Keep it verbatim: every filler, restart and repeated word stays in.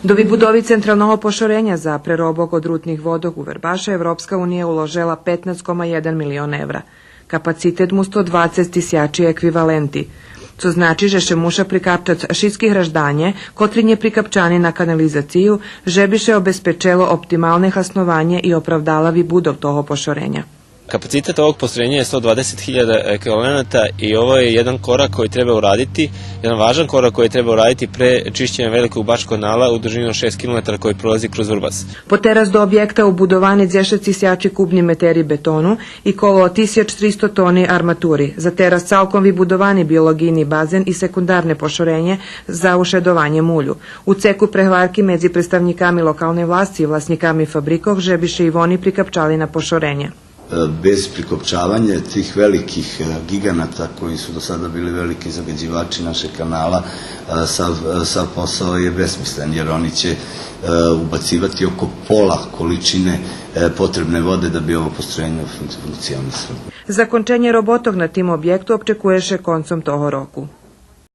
До вибудови централного пошореня за преробок одрутних водох у Вербаше Европска уния уложела петнац кома єден милион евра. Капацитет му сто двацец тисячи еквиваленти. Цо значи же ше муша прикапчац шицки гражданє, котри нє прикапчани на канализацию, же би ше обезпечело оптималне хаснованє и оправдала вибудов того пошореня. Капацитет овог постройеня је сто двадесет хиљада еквивалената и ово је један корак који треба урадити, један важан корак који треба урадити пре чишћења Великог бачког канала у дружини од шест километара који пролази кроз Врбас. Потераз до објекта убудовани дзешец тисячи кубни метери бетону и коло тисяч тристо тони арматури. За тераз цалком вибудовани биолоґийни базен и секундарне пошоренє за ушедованє мулю. У цеку прегварки медзи представнїками локалней власци и власнїками фабрикох же би ше и вони прикапчали на пошоренє. E, bez prikopčavanja tih velikih, e, giganata koji su do sada bili veliki zagađivači našeg kanala, e, sav, e, sav posao je besmislen, jer oni će, e, ubacivati oko pola količine, e, potrebne vode da bi ovo postrojenje fun-, funkcionisalo. Законченє роботох на тим обєкту обчекує ше концом того року.